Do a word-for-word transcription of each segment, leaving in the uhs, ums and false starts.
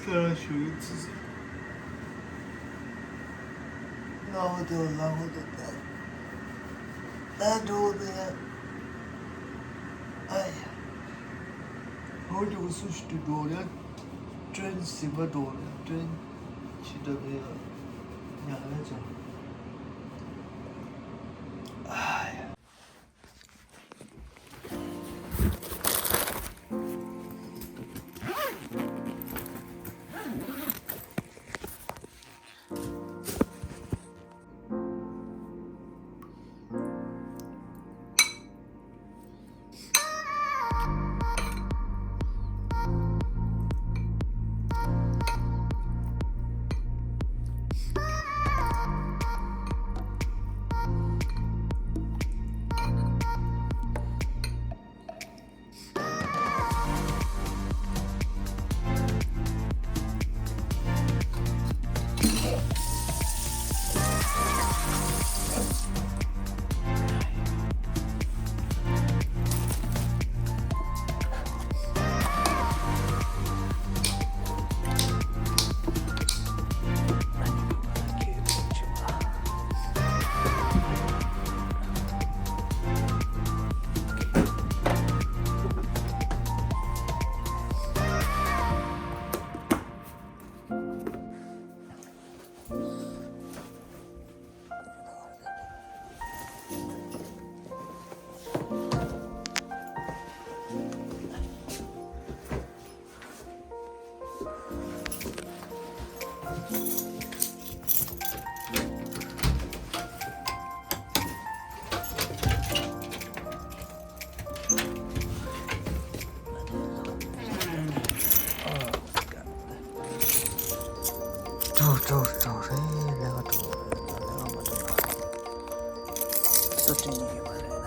ཁྱེད་རང་ཞུ་ཡིན་ཙི་ཙི། ལྔ་པ་དེ་ལ་ལྔ་པ་དེ་ད་ད་འགྲོ་དེ་ཡ། ཨ་ཡ། ཧོ་འགྲོ་གི་སུ་ཞིག་ཏུ་འགྲོ་རེད། ཀྲེན་ཟིན་པ་འགྲོ་རེད། ཀྲེན་ཕྱི་འགྲོ་དེ་ཡ། ཉག་རེད་ཅང་། ཨ་ཡ། འགྲོ་འགྲོ་འགྲོ་རེད། ལས་ཀ་འགྲོ་རེད། ལས་ཀ་མ་འགྲོ་ན་ལྟ་སྟངས་ཡོད་མ་རེད་ན།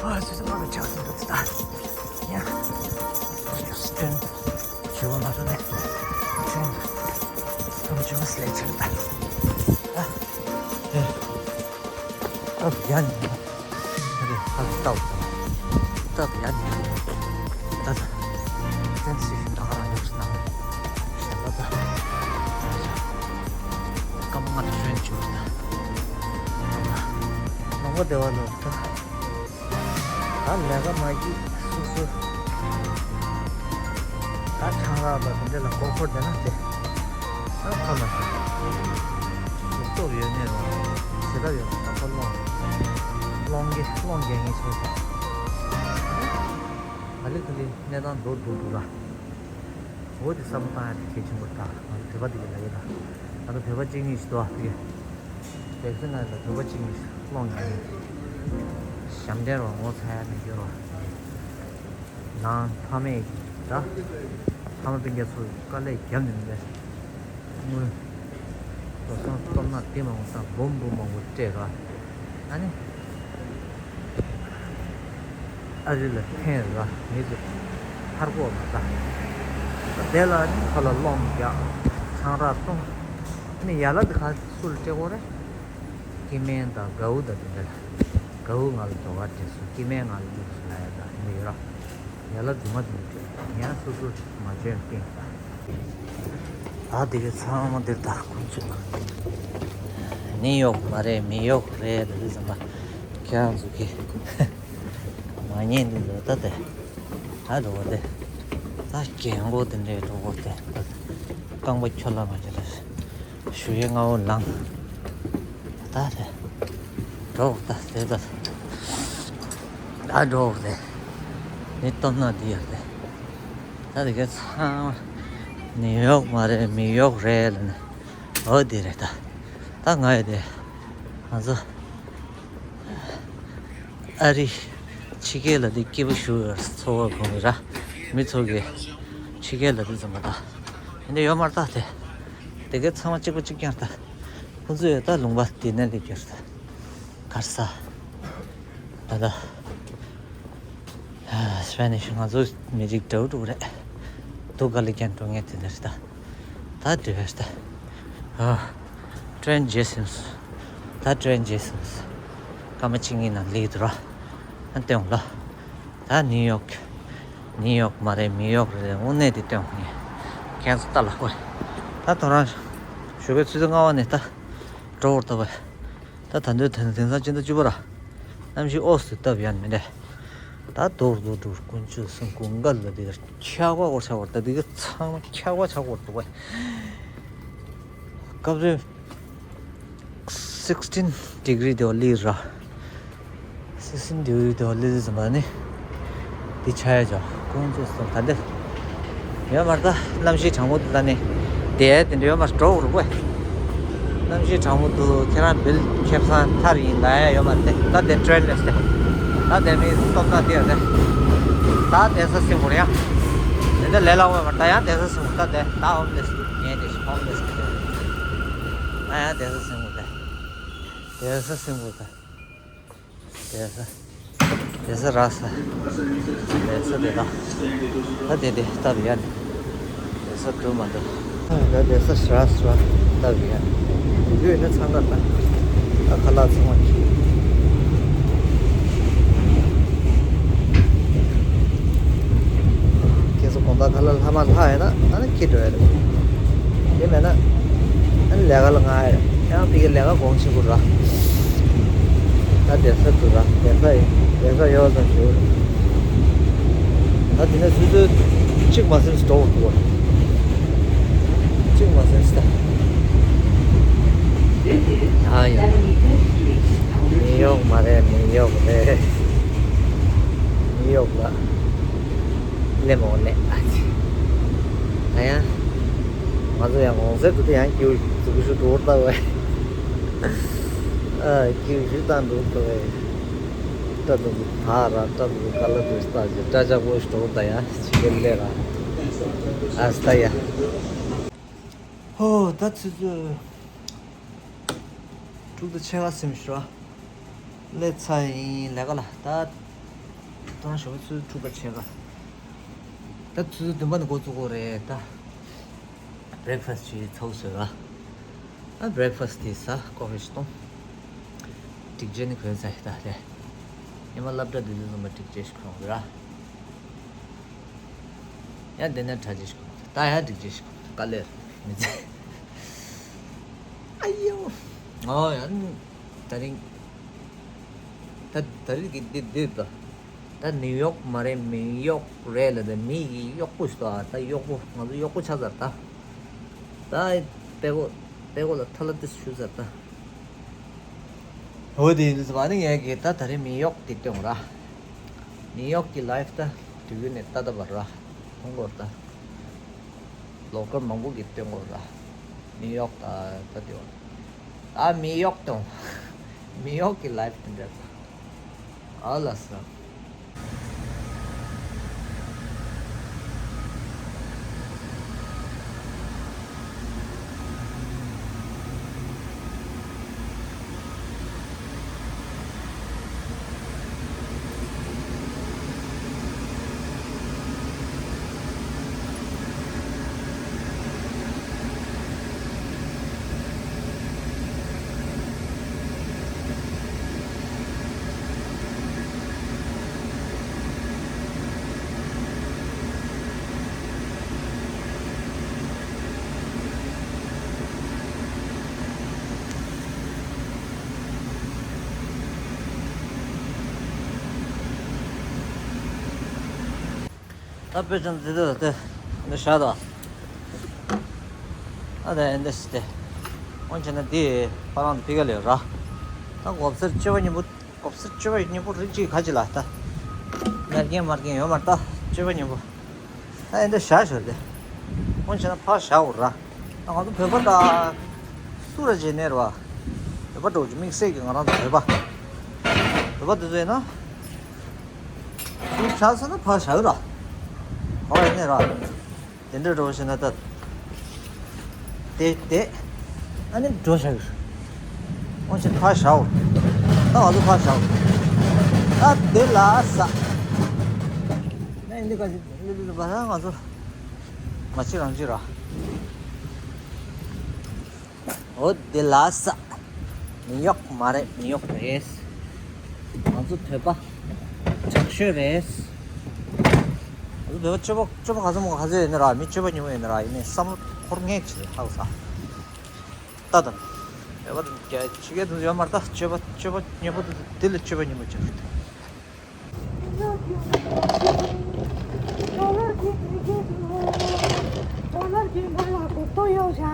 ཨ་ཙི་ཙི་མ་གི་ཆགས་སོང་། འདུག་ད་ཡ། ཡ་སི་ཏན་ཞུ་བ་མ་རུ་ནས་ཏན་ཏུ་ཅུང་སླེ་ཆེན་ད། ཨ་ཨེ་ཨ་ཡ་ནི་ཨ་ཨ་ཏའོ་ཏ་ཡ་ནི་ད་ད་ཏན་སི་ཤིན་ད་ཧ་ར་ཡོད་སྣང་ཞེས་པ་ད། སྐར་མ་ལྔ་དྲུག་ཤོད་བཅུག་ད། ནང་པ་བདེ་བ་ལོ་ད། ད་ལས་ཀ་མ་བགྱིས་སུ་སུ། ད་ཆང་རག་ལ་དེ་འདྲ་ལ་མགོ་འཁོར་བསྡད་ན་དེ། ད་ཁོ་ལ་ཟུག་སྟོབས་ཡོད་ནས་རོ། ཟེར་ལབ་ཡོད་ད་ཁོ་སློང་། སློང་གི་སློང་རྒྱག་མཁན་ཚོ་དང་། ག་ལེ་ག་ལེ་གནས་སྟངས་འགྲོ་འགྲོ་འདུག་ལ། འོ་དེ་བསམ་བློ་བཏང་ཡ་དེ་གལ་ཆེན་པོ་རེད་ད། ང་ཚོ་བོད་པ་དེ་གི་ལ་ཡོད་ད། ང་ཚོ་བོད་པ་གཅིག་གཉིས་ཤིག་འདུག་ཨ། དེ་གི་བེག་སི་ན་ལ་བོད་པ་གཅིག་གཉིས་ཤིག་སློང་གི་ཡིན། ཞབས་འདྲེན་རོགས་ངོ་ཚ་ཡ་མི་འགྱུར་རོགས། ནང་ཕ་མས་ད། ཕ་མ་སྤུན་ཀྱག་ཚོ་དཀའ་ལས་བརྒྱབ་ནས་མི་འདྲ། དངུལ། ལོ་སང་སྟོབས་ན་དེ་མང་པོ་ས་འབུམ་འབུམ་མང་པོ་སྤྲད་ར། ཨ་ནི། ཨ་རི་ལ་འཐེན་ར་མི་ཚོ་ཐར་གོ་མ་ད། དེ་ལ་ནི་ཁོ་ལ་སློང་རྒྱག་ཆང་རག་བཏུང་། ཨ་ནི་ཡ་ལ་འདི་ཁ་སུ་ལ་སྤྲད་གོ་རེད། སྐྱེ་དམན་དང་དགའ་བོ་དང་དེ་འདྲ་ལ། དགའ་བོ་ང་ལ་དོ་ག་སྤྲད་སོང་། སྐྱེ་དམན་ང་ལ་དབྱུགས་སོང་ལ་ཡ་ད་མི་ཡོད་ར། ཡ་ལ་རྫུན་མ་རྫུན་མ་སྤྲད་ཡང་སོ་སོ་མ་འཇོན་སྟེང་ད། ད་དེ་གའི་ཚང་མ་འདིར་ད་ཁོང་ཚོས་ནི་གཡོག་མ་རེད་མི་གཡོག་རེད་ལ་དེ་ཙམ་པ་ཁྱེད་རང་ཚོ་གི་མ་ཉན་འདི་འདྲ་ད་དེ་ད་འགྲོ་བ་དེ་ད་རྒན་གོག་དེ་འདྲའི་འགྲོ་བ་དེ་རྐང་པ་འཁྱོལ་ལ་མ་བྱེད་ལ། ཞུ་ཡས་ང་འོ་ལང་། ད་རེད། འགྲོ་ད་དེ་ད། ད་འགྲོ་རེད། ནི་སྟོབས་ན་འདི་ཡོད་རེད། ད་དེ་ག་ཚང་མ་ནི་གཡོག་མ་རེད་མི་གཡོག་རེད་ལ་ནི། འོ་དེ་རེད་ད། ད་ང་ཡོད་དེ། ང་ཚོ། ཨ་རི། ཕྱི་རྒྱལ་ལ་དེ་སྐྱིད་པོ་ཞུ་ཡོད་ཚོ་བ་གོང་ར། མི་ཚོ་གི་ཕྱི་རྒྱལ་ལ་དེ་ཙམ་པ་ད། འདི་ཡོད་མར་ད་དེ། དེ་གའི་ཚང་མ་གཅིག་པ་གཅིག་རྐྱང་ད། ཁོ་ཚོས་ད་ལུང་པ་དེ་ནས་ལས་ཀྱོར་ད། གར་ས། ད་ད། སྤེ་ནིཤ་ང་ཚོ་མི་རིགས་འདྲ་བོ་འདྲ་བོ་རེད། དུ་ག་ལི་ཀན་འགྲོ་ངེས་དེ་འདྲ་རེད་ད། ད་འདྲ་བས་ད། ཨ། ཀྲེན་རྗེས་ཟིན་སོང་། ད་ཊེན་རྗེས་སུ་སྐར་མ་གཅིག་གཉིས་ནང་སླེབས་འདུག་ར། ཨ་སྟོན་ལ། ད་ནིའུ་ཡོག་ནིའུ་ཡོག་མ་རེད། མི་ཡོག་རེད། དངོས་གནས་དེ་སྟོན་ངེས། ཁྱེད་ཚོ་ལྟ་ལ་ཁོ། ད་ཐོ་རངས་ཞོགས་པའི་ཆུ་ཚོད་ལྔ་པ་ནས་ད་འགྲོ་བར་ཐུབ་པ། ད་ད་འདོད་དེང་སང་སྤྱི་ཟླ་བཅུ་པ་ར། གནམ་གཤིས་ཨོ་སི་སྟབས་ཡག་མི་འདུག་ད་རྡོག་རྡོག་འགྲོ་དཀོན་མཆོག་གསུམ། དགུན་ཁ་ལ་དེ་ག་འཁྱག་པ་སྐོར་ཆགས་པ་རེད། ད་དེ་ག་ཚང་མ་འཁྱག་པ་ཆགས་པ་རེད་འདུག་པ། སྐབས་རེ་sixteen degree དེ་བ་སླེབས་ར། sixteen degree དེ་བ་སླེབས་ཟིན་པ་ནི། འདི་ཆ་ཡ་ཅོ་དཀོན་མཆོག་གསུམ། ད་འདི་ཡོད་མ་རེད། ད་གནམ་གཤིས་གྲང་མོ་འདུག་ད་ནི་དེ་དེ་འདྲ་ཡོད་མ་རེད། འགྲོ་རུ་བས། གནམ་གཤིས་གྲང་མོ་འདུག་ཁྱེད་རང་བིལ་ཁེབས་སང་ཐར་ཡིན་ད་ཡ་ཡོད་མ་རེད། ད་དེ་ཊེན་ལས་ཏེ། ད་དེ་མི་སྟོབས་ད་དེ་ཡ་དེ། ད་དེ་ས་སྲིན་པོ་རེད་ཡ། དེ་འདྲ་ལས་སླ་བོ་མ་རེད། ད་ཡང་དེ་ས་སྲིན་པོ། ད་དེ་ད་ཧོམ་ལེས་ངས་དེ་ཧོམ་ལེས་ད་ཡང་དེ་ས་སྲིན་པོ་དེ། དེ་ས་སྲིན་པོ་དེ། དེ་ས། དེ་ས་ར་ས། དེ་ས་དེ་དང་། ད་དེ་དེ་སྟབས་ཡག་ནི། དེ་ས་དུ་མ་འདུག་ད་དེ་ས་ར་ས་སྟབས་ཡག་ནི། དེ་ཡོད་ན་འཚང་ཁ་ལ། ད་ཁ་ལག་ཚང་མ་ཁྱི། ཁྱེད་ཚོ་དགོང་དག་ཁ་ལག་ལྷ་མ་ལྷ་ཡོད་ན་ཨ་ནི་ཁྱི་འགྲོ་ཡ་རེད། དེ་མེད་ན་ཨ་ནི་ལས་ཀ་ལ་ང་ཡ་རེད། ཡང་ཕ་གི་ལས་ཀ་གོང་ཆེ་པོ་ར། ད་བསྡད་ས་འདུག་ར། བསྡད་ས་ཡིན། བསྡད་ས་ཡོད་ཙམ་ཞུ། ད་དེ་ནས་སོ་སོའི་གཅིག་མ་ཟིན་སྟོག་འདུག་གཅིག་མ་ཟིན་སྟ། ཨ་ཡ། མི་གཡོག་མ་རེད། མི་གཡོག་རེད། མི་གཡོག་ལ་སླེབས་མ་སླེབས། ཨ་ཙི། ད་ཡང་ང་ཚོ་ཡང་གོང་གསལ་དུ་དེ་ཡང་སྐྱིད་པོ་འདུག་ཞུ་འགྲོ་བར་ལྟ་བས། ཨ་སྐྱིད་པོ་ཞུ་བཏང་འགྲོ་ལྟ་བས། སྐྲ་དུ་བག་ར། སྐྲ་དུ་ཀ་ལ་དུ་སྟ་ཅི། སྐྲ་ཆག་པོ་ཞུ་འགྲོ་ད་ཡང་ཅི་གེ་ལེ་ར། ཨ་སྟ་ཡ། ཧོ་ད་ཆུ་ཚོད་དྲུག་དང་ཕྱེད་ཀ་ཟིན་ཤག་སླེབས་ཚར་ཡིན་ལས་ཀ་ལ། ད་ཐོ་རངས་ཞོགས་པ་ཆུ་ཚོད་དྲུག་དང་ཕྱེད་ཀ། ད་ཆུ་ཚོད་བདུན་པ་ནས་འགོ་བཙུགས་དགོས་རེད་ད། བྷི་རེག་ཕ་སི་ཅིག་ཚོགས་བཟོས་ར། ཨ་བྷི་རེག་ཕ་སི་དེ་ཟ། ཀོ་ཕི་ཞིག་འཐུང་། སྒྲིག་ཆས་ནི་གོན་ཚར་ཡིན་ད་ལས། ཉི་མ་སློབ་གྲྭ་འདི་ཚོ་ཚང་མ་སྒྲིག་ཆས་ཤིག་གོན་དགོས་ར། ཡང་དེ་ནས་གྲྭ་ཆས་ཤིག་གོན། ད་ཡང་སྒྲིག་ཆས་ཤིག་གོན། དཀའ་ལས་མི་ཚེ། ཨ་ཡོ། ཨོ་ཡང་ད་རིང་། ད་ད་རིང་གི་འདི་འདི་ད། ད་ནིའུ་ཡོག་མ་རེད། མི་གཡོག་རེད་ལ། ད་མི་གི་གཡོག་པོ་ཞིག་ད། ད་གཡོག་པོ། ང་ཚོ་གཡོག་པོ་ཆགས་ཚར་ད། ད་པད་གོ་པད་གོ་ལ་ཐ་ལ་ཏི་ཞུ་ཚར་ད། འོ་དེ་ཡིན་ཙང་ཨ་ནི་ངས་གི་ད་ད་རེས་མི་གཡོག་གི་སྟོན་ར། མི་གཡོག་གི་ལའིཕ་ད་དུས་རྒྱུན་ནས་ད་ད་བར་ར། མཐོང་གོ་ད། ལོ་ཀར་མང་པོ་གི་སྟོན་གོ་ར། མི་གཡོག་ད་ད་དེ་བ། ད་མི་གཡོག་སྟོན། མི་གཡོག་གི་ལའིཕ་དེ་འདྲ་ད། ཨ་ལ་ས། ད་དཔེ་ཅན་འདི་འདི་དེ་འདི་བཞག་དང་། ཨ་དེ་འདི་སྟེ། འོན་ཀྱང་ན་འདི་ཕ་རང་དུ་ཕི་ག་ལེ་ར། ད་གོབ་སར་བཅུ་པ་ཉིན་པོ། གོབ་སར་བཅུ་པ་ཉིན་པོ་རིགས་གཅིག་ག་ཅི་ལ་ད། མེར་གེན་མར་གེན་ཡོད་མར་ད་བཅུ་པ་ཉིན་པོ། ད་ཨེ་འདི་བཞག་ཞོར་དེ། འོན་ཀྱང་ན་ཕ་བཞག་འོ་ར། ད་ང་ཚོ་བོད་པ་ད། སུ་ར་བྱེད་ནས་ར་བ། བོད་པ་འགྲོ་རྒྱུ་དམིགས་བསལ་གྱི་ང་རང་ཚོ་བོད་པ། བོད་པ་དེ་ཚོ་ཡིན་ན། ཚུར་ཆགས་སོང་ན་ཕར་བཞག་ར། ག་བ་ཡིན་ནའི་ར། དེ་འདྲ་འགྲོ་བཞིན་ན་ད། དེ་དེ། ཨ་ནི་འགྲོ་བཞག་འོ་ཅི་ཕར་བཞག་ད་ང་ཚོ་ཕར་བཞག་ད་དེ་ལ་ས། ན་ཡིན་འདི་ག་ཅི་འདི་འདི་འདི་བ་ང་ཚོ། མ་ཅི་རང་ཅི་ར། འོ་དེ་ལ་ས། མི་གཡོག་མ་རེད། མི་གཡོག་རེད། ང་ཚོ་བོད་པ་དྲག་ཤོས་རེད། ང་ཚོ་བོད་པ་སྤྱོད་པ་སྤྱོད་པ་ག་ཚོད་མང་ག་ཚོད་ཡོད་ན་ར། མི་སྤྱོད་པ་ཉུང་བ་ཡོད་ན་ར། ཡིན་ནའི་བསམ་བློ་འཁོར་ངེས་ཀྱི་རེད། ཧ་གོ་ས། ལྟ་དང་། བོད་པ་དང་ཕྱི་རྒྱལ་དུ་ཡོད་མ་རེད། ད་སྤྱོད་པ་སྤྱོད་པ་ཉེ་པོ་དེ་ལས་སྤྱོད་པ་ཉུང་བ་ཅིག་རེད། ཌོ་ལར་གྱིས་ང་ལ་གོ་ཏོ་ཡོད་ཤག་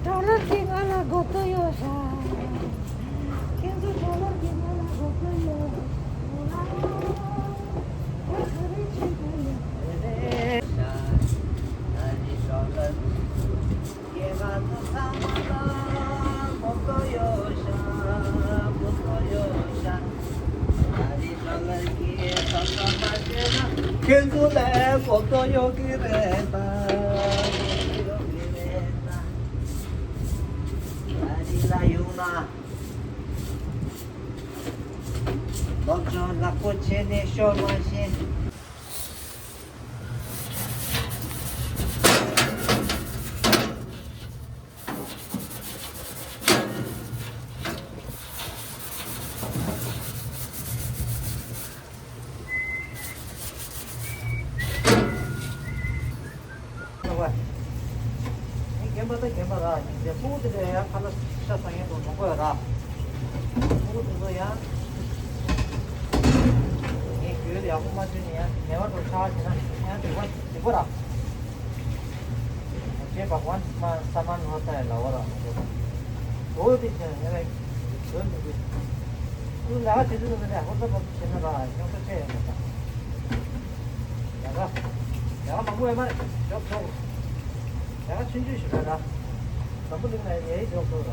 ཌོ་ལར་གྱིས་ང་ལ་གོ་ཏོ་ཡོད་ཤག་ཁྱེད་ཚོ་ཌོ་ལར་གྱིས་ང་ལ་གོ་ཏོ་ཡོད། ཁྱེད་ཚོ་ལ་གོ་ཏོ་ཡོད་ཀྱི་རེད་ད། ཨ་རི་ལ་ཡོང་ན། སློབ་སྦྱོང་ཡག་པོ་བྱས་ནས་ཤོག་མ་གཞི། ནི་རྒན་པ་དང་རྒན་པ་ར་ཡིན་ཏེ། སྤུ་གུ་དེ་འདྲ་ཡང་ཁ་ལག་ཤ་ཚ་ཡིན་དུ་མ་དགོས་ར། སྤུ་གུ་དེ་ཚོ་ཡང་ངས་རྒྱུས་ཡག་པོ་མ་བྱུང་ན་ཡང་ཉེ་བར་དུ་ཆགས་བྱས་ན་ཡང་འགྲིག་པ་འགྲིག་པ་ར། རྗེས་འབག་པ་མ་ས་མ་ནོར་ས་ཡ་ལ་བ་ར་མ་དགོས། འོ་དེ་བྱས་ན་ཡང་ལ་ཡོད་མི་དགོས། ཁོ་ལ་བྱེད་དུས་ནི་ཧོར་ཟ་བ་བྱེད་ན་ར་ཉོ་ས་ཆེ་ཡང་མ་ད། ཡ་ག་ཡ་ག་མང་པོ་ཡོད་མ་རེད། ཇོབ་ཇོབ། ཡ་ག་ཆུང་ཆུང་ཞིག་རེད་ད། འཛམ་བུ་གླིང་ན་ཡའི་ཇོབ་ཐོག་ར།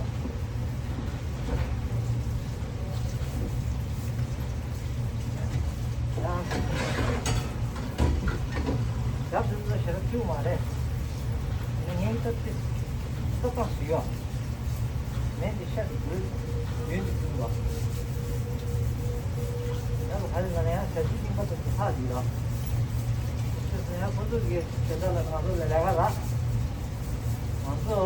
ཡ། ཇོབ་ཟིན་ན་ཞེ་དྲག་ཐུག་མ་རེད། ངས་ངའི་སྟབས་ཀྱིས་ཏོག་ཏོག་ཞིག་ཡོད། མེ་འདི་ཤ་འདི་འདུག་ཡོན་འདི་འདུག་ལ། ཡང་ལ་ག་རེ་ལ་ཡང་ཞབས་ཕྱི་གཏིང་པ་ཐོག་ཏུ་ལྷག་འདུག་ལ། ཁྱོད་ཚོ་ཡང་ཁོ་ཚོ་གི་དེ་འདྲ་ལ་ང་ཚོ་ལ་ལས་ཀ་རག་ང་ཚོ་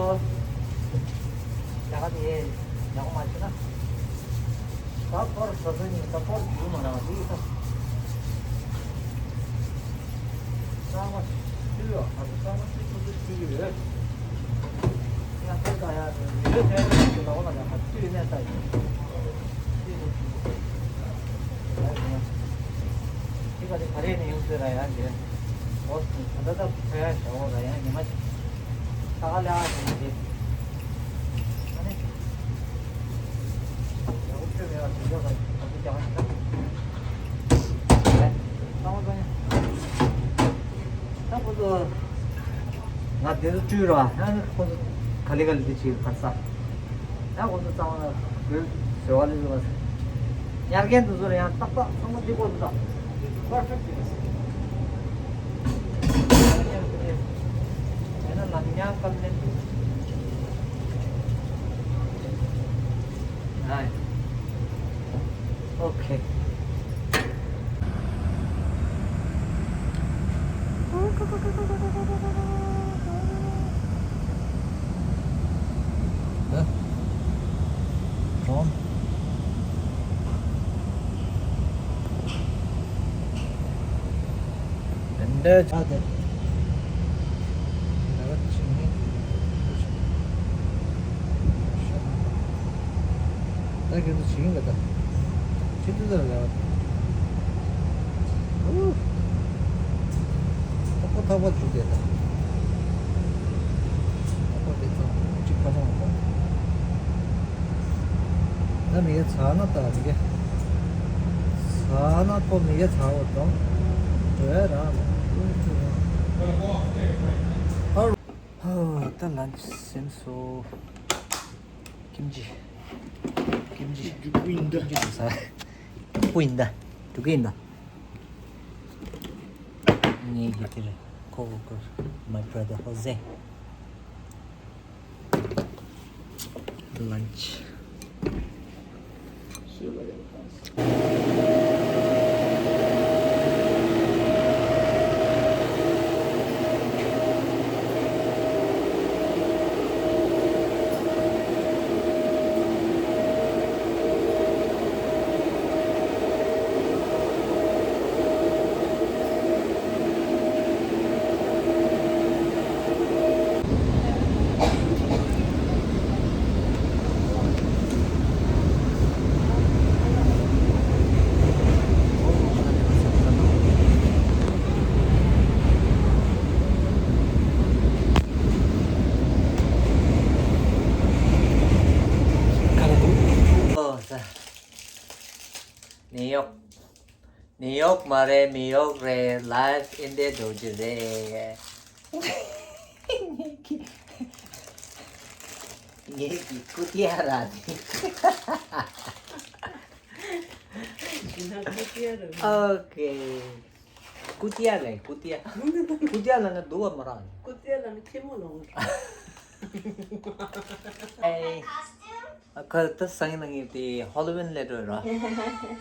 ལས་ཀ་དེ་ཡག་པོ་མ་བྱས་ན། ད་ཕོར་བཟོ་ཚོ་ཉིན་ད་ཕོར་རྒྱུ་མ་རག་འདུག་ད། གཙང་མ་བཅུ་ཡོད། ང་ཚོ་གཙང་མ་བཅུ་ཚོ་བཅུ་ཡོད། ཡང་ཐད་ཀ་ཡང་ཡོད་ཐད་ཀ་ཡོད་ལ་འོ་ལ་ཡང་བཅུ་ཡོད་ནས་ལྟ་ཡོད། དེ་ག་དེ་ག་རེ་ནས་ཡོང་ཟེར་ར་ཡང་དེ། འོ་ད་ལྟ་ད་ཕ་ཡ་ཞའོ་ར་ཡང་ཉི་མ་ཅིག་ད་ག་ལ་ཡང་དེ་ཨ་ནི། ཡག་པོ་སྤྱོད་མེད་པ་དེ་ཚོ་ལ་ཡག་པོ་རྒྱག་ན་ད་ཁོ་ཚོ་ང་དེ་ཚོ་བཀྲུས་ར་ཨ་ནི་ཁོ་ཚོ་ག་ལེ་ག་ལེ་དེ་བྱེད་གར་ས་ཡང་ཁོ་ཚོ་གཙང་མ་ལ་བོད་ཟེར་བ་ལས་བཟོ་བ་ཟེར། ཉར་མཁན་དེ་ཚོ་ལ་ཡང་ཏག་ཏག་ཚང་མ་གཅིག་པོ་འདུག་ད། པར་ཕེག་ཊི་རེད། ཡང་ན་ལམ་ཡང་སྐམ་ནས་འདུག་ཨ། ཨོ་ཁེ། ཨ། གྲོང་། དེ་འདྲ་ཆགས་ཏེ། ད་ག་ཅིག་ནི། ད་ཁྱོད་ཚོ་ཇི་ཡིན་ག་ད། ཁྱེད་ཚོ་ལ་ལ། ཨུ། ཐག་པ་ཐག་པ་འཇུག་དེ་ད། ཐག་པ་དེ་ཚོ་གཅིག་ཁ་སང་བ། ད་མི་གེ་ཚ་ན་ད་མི་གེ། ཚ་ན་ཁོ་མི་གེ་ཚ་བ་དང་། འགྲོ་ཡ་ར། ཧོ། ད་ལན་ཆ་ཟིན་སོང་། ཀིམ་ཅི། ཀིམ་ཅི། རྒྱུག་པོ་ཡིན་ད། ཀིམ་ཅི་འདུག་ས། རྒྱུག་པོ་ཡིན་ད། རྒྱུག་གི་ཡིན་ད། ངའི་གི་དེ་རེད། ཁོ་ཁོ་ཁོ། My brother Jose. Lunch. ནིའུ་ཡོག་ནིའུ་ཡོག་མ་རེད། མི་ཡོག་རེད། ལའིབ་ཨིན་དེ་འགྲོ་རྒྱུ་རེད། ངེད་ཀྱི་ཀུ་ཏི་ཡ་ར་ནི། ཨོ་ཀེ། ཀུ་ཏི་ཡ་རེད། ཀུ་ཏི་ཡ། ཀུ་ཏི་ཡ་ལ་ནི་འདུག་བ་མ་རག་ཀུ་ཏི་ཡ་ལ་ནི་ཁྱི་མོ་ལོང་། ཨེ། ཨ་ཁ་ད་སང་ཉིན་ངས་དེ་ཧོ་ལོ་ཝིན་སླེབས་འགྲོ་ར། ཨ་ང་ཚོ་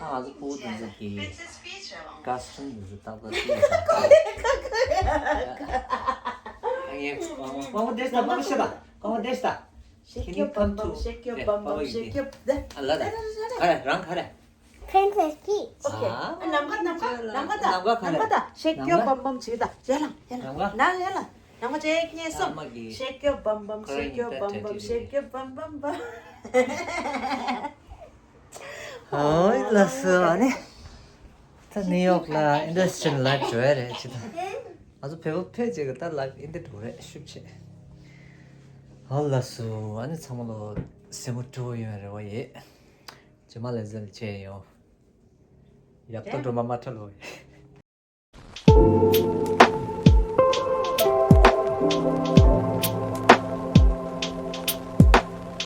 ཕྲུ་གུ་དེ་ཚོ་གི་ཀོ་སི་ཊུམ་དེ་ཚོ་ཏག་ཏག་བྱས་ཡོད། ཨ་ངས་པང་པང་པང་པོ་བདེ་ཤ་པང་པོ་ཤ་ད། པང་པོ་བདེ་ཤ་ད། ཤེ་ཀྱོ་བམ་བམ། ཤེ་ཀྱོ་བམ་བམ། ཤེ་ཀྱོ། ཨ་ལ་ད། ག་རེ་རང་ག་རེ། Princess Peach. ཨོ་ཁེ། ཨ་ནམ་མཁའ་ནམ་མཁའ་ནམ་མཁའ་ད། ནམ་མཁའ་ག་རེ། ནམ་མཁའ་ད། ཤེ་ཀྱོ་བམ་བམ་བྱེད་ད། ཡ་ལ་ཡ་ལ། ནམ་མཁའ། ན་ཡ་ལ། ནམ་མཁའ་གཅིག་གཉིས་གསུམ། ཨ་མ་གི། ཤེ་ཀྱོ་བམ་བམ། ཤེ་ཀྱོ་བམ་བམ། ཤེ་ཀྱོ་བམ་བམ་བམ། ཨོ་ལགས་སོ། ཨ་ནི་ད་ནིའུ་ཡོག་ལ་ཨིན་དུ་སི་ཊི་རི་ཡལ་ལའིབ་འགྲོ་ཡ་རེད་ཅི་ད། ང་ཚོ་བོད་པ་ཕལ་ཆེར་གི་ད་ལའིབ་ཨིན་དེ་འགྲོ་རེད་ཤུགས་ཆེ། ཨོ་ལགས་སོ། ཨ་ནི་ཚང་མ་ལོ་སེམས་པ་སྤྲོ་པོ་ཡོང་ཡ་རེ་བ་ཡོད། རྗེས་མ་ལ་ཟེར་བྱས་ཡོང་། ཡག་ཏུ་འགྲོ་མ་མ་ཁྲ་ལོ།